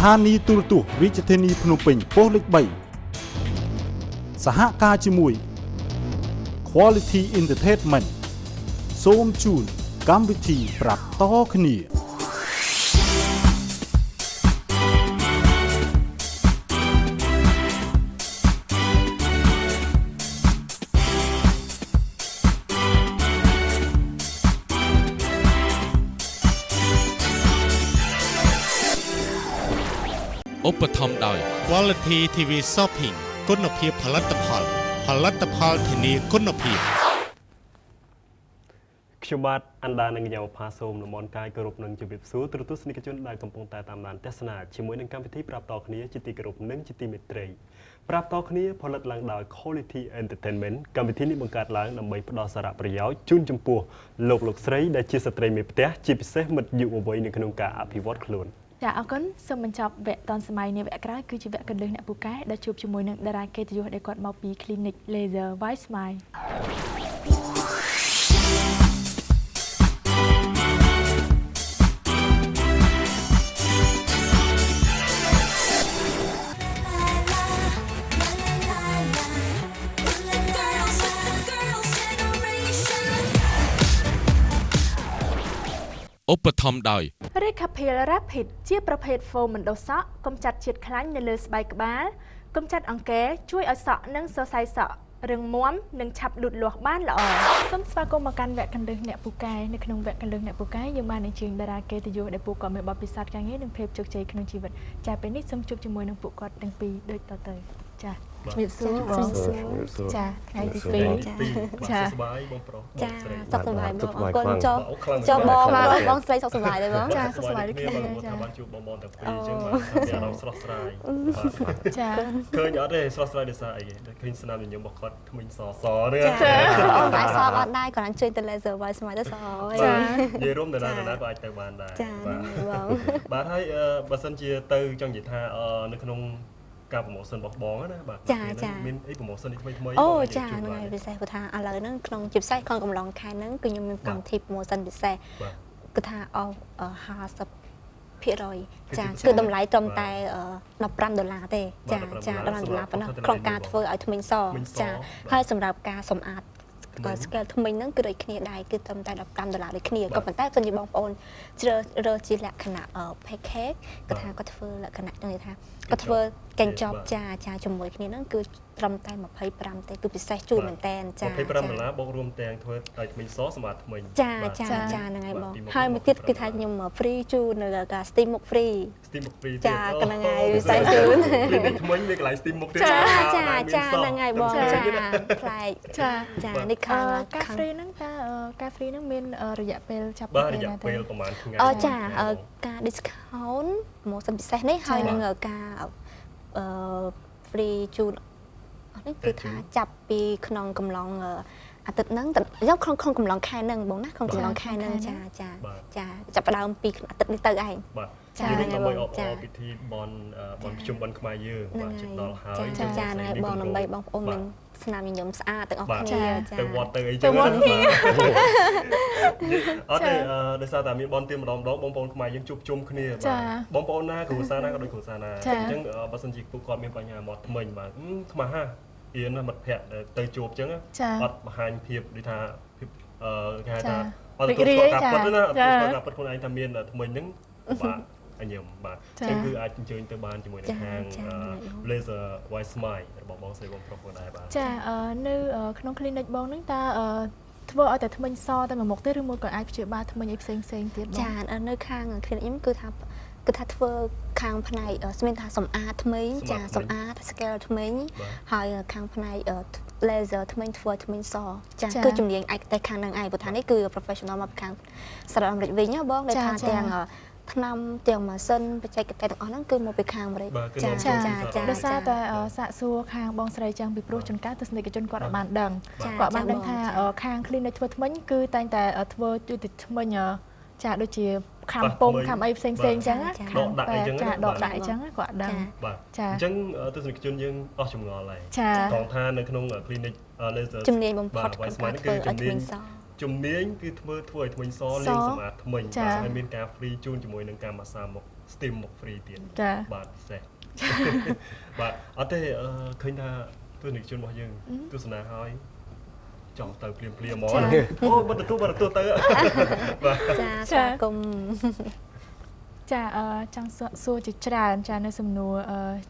ថានីយ៍ទូរទស្សន៍រាជធានីភ្នំពេញប៉ុស្តិ៍លេខ3សហការជាមួយ Quality Entertainment សូមជូនកម្មវិធីប្រាប់តគ្នា ឧបត្ថម្ភដោយ Quality TV Shopping គុណភាពផលិតផល ផលិតផលធានាគុណភាព ខ្ញុំបាទអានដានិងកញ្ញាផាសូមលំអរកាយគោរពនឹងជម្រាបសួរទូរទស្សនិកជនដែលកំពុងតែតាមដានទស្សនាជាមួយនឹងកម្មវិធីប្រាប់តគ្នាជាទីគោរពនិងជាទីមេត្រីប្រាប់តគ្នាផលិតឡើងដោយ Quality Entertainment កម្មវិធីនេះបង្កើតឡើងដើម្បីផ្ដល់សារៈប្រយោជន៍ជូនចំពោះលោកលោកស្រីដែលជាស្ត្រីមេផ្ទះជាពិសេសមិត្តយុវវ័យនៅក្នុងការអភិវឌ្ឍខ្លួន ចាអរគុណសូមបញ្ចប់វគ្គតនសម័យនៃវគ្គក្រោយគឺជាវគ្គកន្លឹះអ្នកពូកែដែលជួបជាមួយនឹងតារាកិត្តិយសដែលគាត់មកពី Clinic Laser White Smile ឧបត្ថម្ភដោយ រេខាភីល Rapid ជាប្រភេទ foam បណ្ដុះសក់កម្ចាត់ជាតិខ្លាញ់នៅលើស្បែកក្បាលកម្ចាត់អង្គែជួយឲ្យសក់និងសរសៃសក់រឹងមាំនិងឆាប់លូតលាស់បានល្អសូមស្វាគមន៍មកកាន់វគ្គកន្លឹះអ្នកពូកែនៅក្នុងវគ្គកន្លឹះអ្នកពូកែយើងបានអញ្ជើញតារាកិត្តិយសដែលពួកគាត់មានបទពិសោធន៍ការងារនិងភាពជោគជ័យក្នុងជីវិតចាពេលនេះសូមជួបជាមួយនឹងពួកគាត់ទាំងពីរដូចតទៅចាជំរាបសួរបងចាថ្ងៃទី2 ចាសុខសប្បាយបងប្រុស ចាសុខសប្បាយបងអរគុណចុះចុះបងបងស្រីសុខសប្បាយទេបង ចាសុខសប្បាយដូចគ្នា បងថាបានជួបបងបងទាំងពីរអញ្ចឹងបាទមានអារម្មណ៍ស្រស់ស្រាយ ចា ឃើញអត់ទេស្រស់ស្រាយដោយសារអីឃើញស្នាមញញឹមរបស់គាត់ថ្មិញសសហ្នឹង ចាអូបាយសអត់ដែរគ្រាន់ជួយទៅ laser បាយស្មៃទៅស ចានិយាយរួមតារាតារាក៏អាចទៅបានដែរ បាទបង បាទហើយបើសិនជាទៅចង់និយាយថានៅក្នុងការ promotion របស់បងណាបាទមានអី promotion ថ្មីថ្មី អូចាហ្នឹងហើយពិសេសព្រោះថាឥឡូវហ្នឹងក្នុងជាពិសេសក្នុងកំឡុងខែហ្នឹងគឺខ្ញុំមានកម្មវិធី promotion ពិសេសគឺថាអស់50%ចាគឺតម្លៃត្រឹមតែ15ដុល្លារទេចាចា15ដុល្លារប៉ុណ្ណោះក្នុងការធ្វើឲ្យធ្មេញសចាហើយសម្រាប់ការសម្អាត scale ថ្មីហ្នឹងគឺដូចគ្នាដែរគឺត្រឹមតែ15ដុល្លារដូចគ្នាក៏ប៉ុន្តែបើជាបងប្អូនជ្រើសរើសជាលក្ខណៈ package គាត់ថាគាត់ធ្វើលក្ខណៈចង់និយាយថាគាត់ធ្វើកញ្ចប់ចាចាជាមួយគ្នាហ្នឹងគឺត្រឹមតែ25ទេគឺពិសេសជូនមែនតែនចា 25ដុល្លារបូករួមទាំងធ្វើឲ្យថ្មីសសម្រាប់ថ្មី ចាចាចាហ្នឹងហើយបងហើយមួយទៀតគឺថាខ្ញុំ free ជូននៅការ steam មុខ free steam មុខ free ចាហ្នឹងហើយពិសេសជូន ថ្មីមានកន្លែង steam មុខទៀត ចាចាចាហ្នឹងហើយបងចាប្លែក ចា ចានេះខាង ការ free ហ្នឹងតើការ free ហ្នឹងមានរយៈពេលចាប់ ពីរយៈពេលប្រហែលថ្ងៃ អូចាការ discount promotion ពិសេសនេះហើយនឹងការអឺ free ជូននេះគឺថាចាប់ពីក្នុងកំឡុងអាទិត្យហ្នឹងយកក្នុងក្នុងកំឡុងខែហ្នឹងបងណាក្នុងកំឡុងខែហ្នឹងចាចាចាចាប់ផ្ដើមពីអាទិត្យនេះទៅឯង បាទចាដើម្បីអបអរពិធីបន់បន់ភ្ជុំបន់ខ្មែរយើងបាទជិតដល់ហើយ ចាចាហ្នឹងហើយបងដើម្បីបងប្អូនមានស្នាមញញឹមស្អាតទាំងអស់គ្នា ចាទៅវត្តទៅអីចឹងអត់ទេដោយសារតែមានបន់ទៀនម្ដងម្ដងបងប្អូនខ្មែរយើងជួបជុំគ្នាបាទបងប្អូនណាគ្រួសារណាក៏ដូចគ្រួសារណាអញ្ចឹងបើសិនជាពួកគាត់មានបញ្ហាមាត់ថ្មិញបាទខ្មាស់ហាអៀនមិត្តភ័ក្តិទៅជួបអញ្ចឹងអត់បង្ហាញភាពដូចថាភាពគេហៅថាអត់ទទួលស្គាល់ការពិតណាអត់ទទួលស្គាល់ការពិតខ្លួនឯងថាមានថ្មិញហ្នឹងបាទអញញឹមបាទអញ្ចឹងគឺអាចអញ្ជើញទៅបានជាមួយនឹងហាង Laser White Smile របស់បងស្រីបងប្រុសផងដែរបាទ ចានៅក្នុង clinic បងហ្នឹងតើធ្វើឲ្យតែថ្មិញសតែមួយមុខទេឬមួយក៏អាចព្យាបាលថ្មិញអីផ្សេងផ្សេងទៀតបង ចានៅខាង clinic ខ្ញុំគឺថាធ្វើខាងផ្នែកស្មានថាសម្អាតថ្មីចាសម្អាត scale ថ្មីហើយខាងផ្នែក laser ថ្មីធ្វើថ្មីសចាគឺជំនាញឯកទេសខាងហ្នឹងឯងព្រោះថានេះគឺ professional មកពីខាងសហរដ្ឋអាមេរិកវិញបងដែលថាទាំងថ្នាំទាំងម៉ាស៊ីនបច្ចេកទេសទាំងអស់ហ្នឹងគឺមកពីខាងអាមេរិក ចាចាចាដោយសារតែសាកសួរខាងបងស្រីចឹងពីព្រោះជួនកាលទស្សនិកជនគាត់បានដឹងគាត់បានដឹងថាខាង clinic ធ្វើថ្មិញគឺតែងតែធ្វើជួយទៅថ្មិញចាដូចជាខាំពងខាំអីផ្សេងផ្សេងចឹង ដកដាក់អីចឹង ចាដកដាក់អីចឹងគាត់ដឹង បាទអញ្ចឹងទស្សនិកជនយើងអស់ចម្ងល់ហើយត្រង់ថានៅក្នុង clinic laser ជំនាញបំផុតក្នុងការធ្វើឲ្យថ្មិញស ជំនាញគឺធ្វើឲ្យថ្មិញសលាងសម្អាតថ្មិញបាទហើយមានការ free ជូនជាមួយនឹងការម៉ាស្សាមុខ steam មក free ទៀត ចា បាទពិសេសបាទអត់ទេឃើញថាទស្សនិកជនរបស់យើងទស្សនាហើយចង់ទៅភ្លាមភ្លាមហ្មងអូបើទទួលបើទទួលទៅបាទ ចាស្វាគមន៍ ចាចង់សួរជាច្រើនចានៅសំណួរ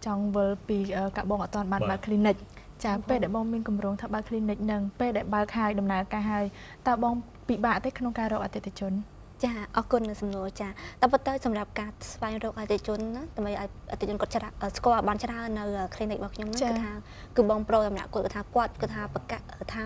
ចង់វិលពីកាក់បងអត់ទាន់បានបើក clinic ចាពេលដែលបងមានកម្រងថាបើក clinic នឹងពេលដែលបើកហើយដំណើរការហើយតើបងពិបាកទេក្នុងការរកអតិថិជន ចាអរគុណនឹងសំណួរចាតែប៉ុន្តែសម្រាប់ការស្វែងរកអតិថិជនណាដើម្បីឲ្យអតិថិជនគាត់ស្គាល់បានច្រើននៅ clinic របស់ខ្ញុំហ្នឹងគឺថាគឺបងប្រូសម្រាប់គាត់គឺថាគាត់គឺថាប្រកាសថា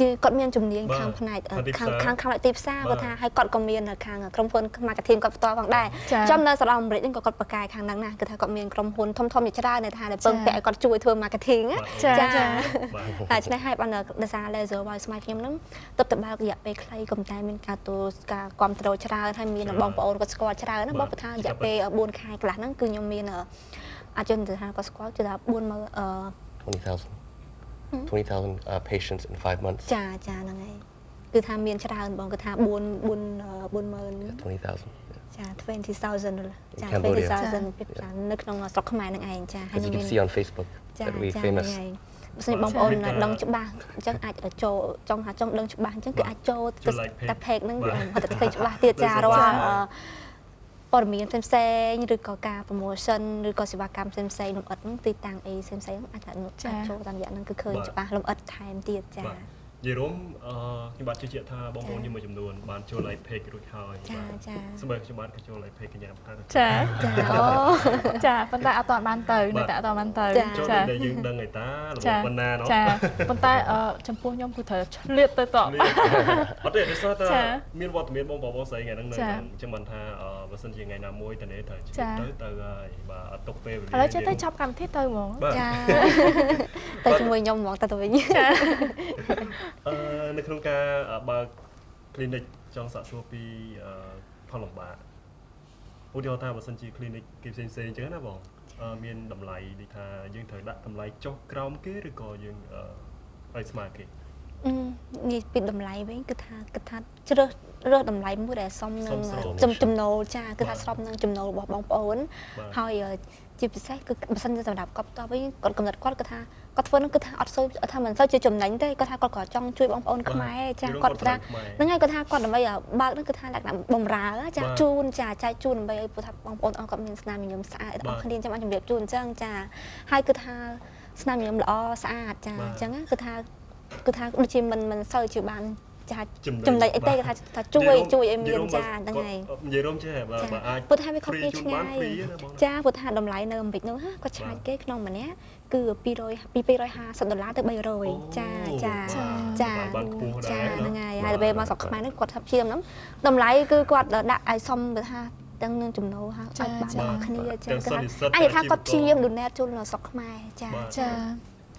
ជាគាត់មានជំនាញខាងផ្នែកខាងខាងខាងទីផ្សារគាត់ថាហើយគាត់ក៏មានខាងក្រុមហ៊ុន marketing គាត់ផ្ទាល់ផងដែរចំនៅសហរដ្ឋអាមេរិកហ្នឹងក៏គាត់ប្រកែកខាងហ្នឹងណាគឺថាគាត់មានក្រុមហ៊ុនធំៗជាច្រើនដែលថាដែលពឹងពាក់ឲ្យគាត់ជួយធ្វើ marketing ចាតែឆ្នេះហើយបានដោយសារ Laser Voice Smile ខ្ញុំហ្នឹងទើបតែបើករយៈពេលខ្លីក៏តែមានការទូការគ្រប់គ្រងច្រើនហើយមានបងប្អូនគាត់ស្គាល់ច្រើនណាបងគាត់ថារយៈពេល4ខែកន្លះហ្នឹងគឺខ្ញុំមានអាចជនថាគាត់ស្គាល់គឺថា40000 20,000 patients in 5 months ចាចាហ្នឹងហើយគឺថាមានច្រើនបងគឺថា4 4 40000 20,000 ចា20,000ដុល្លារចា20,000ចានៅក្នុងស្រុកខ្មែរហ្នឹងឯងចាហើយ you can see on Facebook that we famous បើសិនបងប្អូនដឹងច្បាស់អញ្ចឹងអាចចូលចង់ថាចង់ដឹងច្បាស់អញ្ចឹងគឺអាចចូលតែ page ហ្នឹងតែឃើញច្បាស់ទៀតចារាល់ព័ត៌មានផ្សេងៗឬក៏ការ promotion ឬក៏សេវាកម្មផ្សេងៗលម្អិតហ្នឹងទីតាំងអីផ្សេងៗអាចចូលតាមរយៈហ្នឹងគឺឃើញច្បាស់លម្អិតថែមទៀតចា និយាយរួមខ្ញុំបាទជឿជាក់ថាបងប្អូនយើងមួយចំនួនបានចូល like page រួចហើយបាទចាសូម្បីខ្ញុំបាទក៏ចូល like page កញ្ញាថា ចាចាចាប៉ុន្តែអត់ទាន់បានទៅនៅតែអត់ទាន់បានទៅ ចាដែលយើងដឹងឯតារបស់ប៉ុណ្ណាណោះ ចាប៉ុន្តែចំពោះខ្ញុំគឺត្រូវឆ្លៀតទៅតអត់ទេដោយសារតែមានវត្តមានបងប្អូនបងស្រីថ្ងៃហ្នឹងនៅអញ្ចឹងបានថាបើសិនជាថ្ងៃណាមួយតនេះត្រូវឆ្លៀតទៅទៅហើយបាទអត់ទុកពេលវេលា ឥឡូវចេះទៅចប់កម្មវិធីទៅហ្មង ចាទៅជាមួយខ្ញុំហ្មងទៅទៅវិញ នៅក្នុងការបើក clinic ចង់សាកសួរពីផលលំបាកឧទាហរណ៍ថាបើសិនជា clinic គេផ្សេងៗអញ្ចឹងណាបងមានតម្លៃដូចថាយើងត្រូវដាក់តម្លៃចុះក្រោមគេឬក៏យើងឲ្យស្មើគេ និយាយពីតម្លៃវិញគឺថាជ្រើសរើសតម្លៃមួយដែលសមនឹងចំណូលចាគឺថាស្របនឹងចំណូលរបស់បងប្អូនហើយជាពិសេសគឺបើសិនជាសម្រាប់គាត់ផ្ទាល់វិញគាត់កំណត់គាត់គឺថាគាត់ធ្វើនឹងគឺថាអត់សូវថាមិនសូវជាចំណេញទេគាត់ថាគាត់ក៏ចង់ជួយបងប្អូនខ្មែរចាគាត់ថាហ្នឹងហើយគាត់ថាគាត់ដើម្បីបើកហ្នឹងគឺថាលក្ខណៈបំរើចាជូនចាចែកជូនដើម្បីឲ្យព្រោះថាបងប្អូនអស់គាត់មានស្នាមញញឹមស្អាតអស់គ្នាចាំអត់ជម្រាបជូនអញ្ចឹងចាហើយគឺថាស្នាមញញឹមល្អស្អាតចាអញ្ចឹងគឺថាដូចជាមិនសូវជាបានចាចំណេញអីទេគេថាជួយឲ្យមានចាហ្នឹងហើយ និយាយរួមចេះបើអាច ព្រោះថាវាខុសគ្នាឆ្ងាយចាព្រោះថាតម្លៃនៅអាមេរិកនោះគាត់ឆាយគេក្នុងម្នាក់គឺ200ពី250ដុល្លារទៅ300ចាចាចា បានខ្ពស់ដែរ ហ្នឹងហើយហើយពេលមកស្រុកខ្មែរនោះគាត់ថាព្យាមហ្នឹងតម្លៃគឺគាត់ដាក់ឲ្យសមទៅថាទាំងនឹងចំណូលហើយឲ្យបានដល់គ្នាចាគឺថាអាចថាគាត់ព្យាយាម donate ជូនដល់ស្រុកខ្មែរចា ចា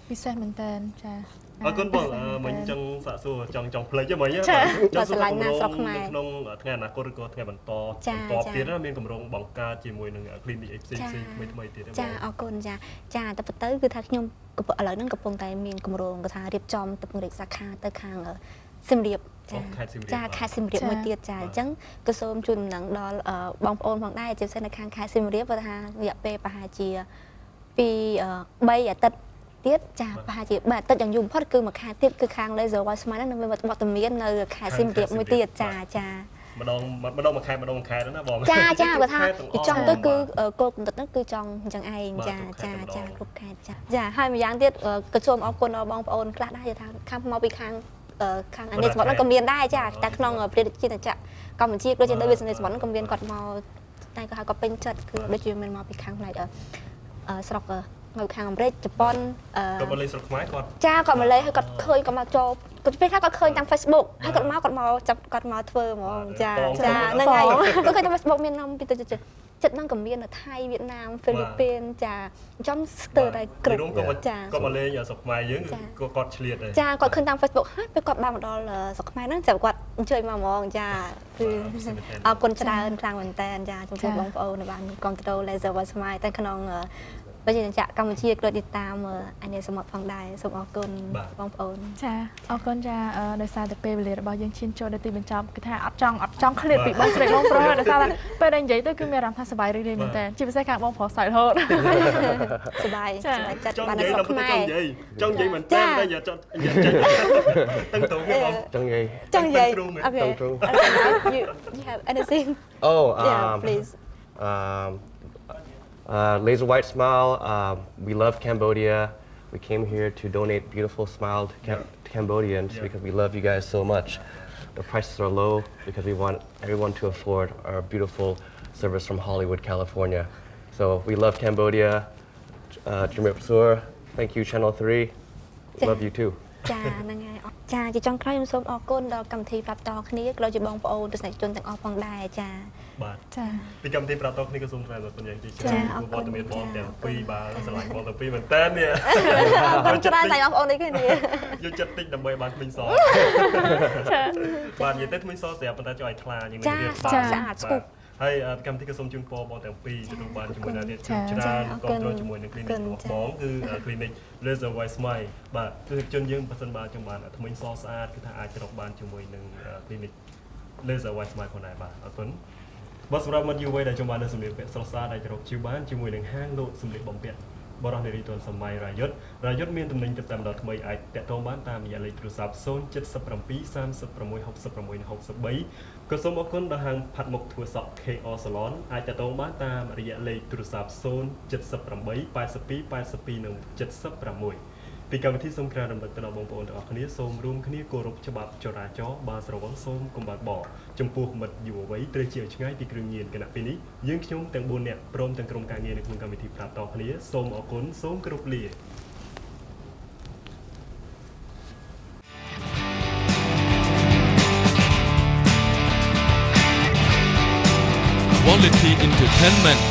ពិសេសមែនតើចា អរគុណបងមិញចង់សាកសួរចង់ភ្លេចហ្មង ចង់ស្រឡាញ់ណាស់ស្រុកខ្មែរ ក្នុងថ្ងៃអនាគតឬក៏ថ្ងៃបន្តបន្តទៀតណាមានកម្រងបង្កើតជាមួយនឹង clinic ផ្សេងៗថ្មីៗទៀត ចាអរគុណចាចាតែប៉ុន្តែគឺថាខ្ញុំឥឡូវហ្នឹងកំពុងតែមានកម្រងគឺថារៀបចំទៅពង្រីកសាខាទៅខាងសៀមរាបចាខេត្តសៀមរាបមួយទៀតចាអញ្ចឹងក៏សូមជូនដំណឹងដល់បងប្អូនផងដែរជាពិសេសនៅខាងខេត្តសៀមរាបគាត់ថារយៈពេលប្រហែលជាពី3អាទិត្យទៀតចាប្រហែលជា3អាទិត្យយ៉ាងយូរបំផុតគឺមួយខែទៀតគឺខាង Laser Voice Smile ហ្នឹងនឹងមានវត្តមាននៅខេត្តសៀមរាបមួយទៀតចាចា ម្ដងមួយខែម្ដងមួយខែណាបង ចាចាគាត់ថាចង់ទៅគឺគោលកំណត់ហ្នឹងគឺចង់អញ្ចឹងឯងចាចាចាគ្រប់ខេត្តចាចាហើយម្យ៉ាងទៀតក៏សូមអរគុណដល់បងប្អូនខ្លះដែរថាខាងមកពីខាងអានេះសមុទ្រហ្នឹងក៏មានដែរចាតែក្នុងប្រទេសជាតិចក្រកម្ពុជាដូចជានៅវាសនាសមុទ្រហ្នឹងក៏មានគាត់មកតែក៏ហៅគាត់ពេញចិត្តគឺដូចជាមានមកពីខាងផ្នែកស្រុកមកខាងអាមេរិកជប៉ុន គាត់មកលេងស្រុកខ្មែរគាត់ ចាគាត់មកលេងហើយគាត់ឃើញគាត់មកចូលគាត់ពេលខ្លះគាត់ឃើញតាម Facebook ហើយគាត់មកចាប់គាត់មកធ្វើហ្មងចាចាហ្នឹងហើយគាត់ឃើញតាម Facebook មាននាំពីទៅចិត្តហ្នឹងក៏មាននៅថៃវៀតណាមហ្វីលីពីនចាអញ្ចឹងស្ទើរតែគ្រប់ ចាគាត់មកលេងស្រុកខ្មែរយើងក៏គាត់ឆ្លៀតដែរ ចាគាត់ឃើញតាម Facebook ហើយពេលគាត់បានមកដល់ស្រុកខ្មែរហ្នឹងចាំគាត់អញ្ជើញមកហ្មងចាគឺអរគុណច្រើនខ្លាំងមែនតើចាចំពោះបងប្អូនដែលបានគ្រប់គ្រង Laser Voice Smile តែក្នុង ប្រជាជាតិកម្ពុជាក៏ដូចតាមអានេះសមុទ្រផងដែរសូមអរគុណបងប្អូន ចាអរគុណចាដោយសារតែពេលវេលារបស់យើងឈានចូលដល់ទីបញ្ចប់គឺថាអត់ចង់ឃ្លាតពីបងស្រីបងប្រុសដោយសារតែពេលដែលនិយាយទៅគឺមានអារម្មណ៍ថាសប្បាយរីករាយមែនតើជាពិសេសខាងបងប្រុសសើចរហូត សប្បាយចិត្តបានស្រុកខ្មែរ ចង់និយាយមែនតើតែនិយាយចង់និយាយចេញតឹងត្រង់បង ចង់និយាយ ចង់និយាយ Okay, you have anything? Oh, yeah, please. Laser White Smile, we love Cambodia. We came here to donate beautiful smile to Cambodians because we love you guys so much. The prices are low because we want everyone to afford our beautiful service from Hollywood, California. So we love Cambodia. ជំរាបសួរ, thank you, Channel 3. Love you too. ចាហ្នឹងហើយចាជាចុងក្រោយខ្ញុំសូមអរគុណដល់កម្មវិធីប្រាប់តគ្នាក៏ដូចជាបងប្អូនទស្សនិកជនទាំងអស់ផងដែរចា បាទចាពីកម្មវិធីប្រាប់តគ្នាក៏សូមថ្លែងអរគុណយ៉ាងជាច្រើនវត្តមានបងទាំងពីរបាទស្រឡាញ់បងទាំងពីរមែនតើនេះ អរគុណច្រើនតែបងប្អូនដូចគ្នា យកចិត្តតិចដើម្បីបានធ្មេញសចាបាទនិយាយទៅធ្មេញសស្រាប់ប៉ុន្តែជួយឲ្យថ្លាជាងនេះទៀតស្អាតស្គូ ហើយកម្មវិធីក៏សូមជូនពរបងទាំងពីរទទួលបានជាមួយនឹងអ្នកច្រើនគ្រប់គ្រងជាមួយនឹង clinic របស់បងគឺ clinic Laser White Smile បាទទស្សនិកជនយើងបើសិនបើចង់បានធ្មេញសស្អាតគឺថាអាចរកបានជាមួយនឹង clinic Laser White Smile ផងដែរបាទអរគុណបើសម្រាប់មិត្តយុវវ័យដែលចង់បាននូវសម្លៀកបំពាក់ស្រស់ស្អាតអាចរកជាបានជាមួយនឹងហាងលក់សម្លៀកបំពាក់បរិះនារីទាន់សម័យរាយុទ្ធរាយុទ្ធមានទំនិញទៅតាមដល់ថ្មីអាចតាក់ទងបានតាមរយៈលេខទូរស័ព្ទ077 36 66 63ក៏សូមអរគុណដល់ហាងផាត់មុខធ្វើសក់ KO Salon អាចតាក់ទងបានតាមរយៈលេខទូរស័ព្ទ078 82 82និង76ពីកម្មវិធីសូមក្រាបរំលឹកទៅដល់បងប្អូនទាំងអស់គ្នាសូមរួមគ្នាគោរពច្បាប់ចរាចរណ៍បើស្រវឹងសូមកុំបើកបរចំពោះមិត្តយុវវ័យត្រូវជាឲ្យឆ្ងាយពីគ្រឿងញៀនគណៈពេលនេះយើងខ្ញុំទាំង4នាក់ព្រមទាំងក្រុមការងារនៅក្នុងកម្មវិធីប្រាប់តគ្នាសូមអរគុណសូមគោរពលា Quality Entertainment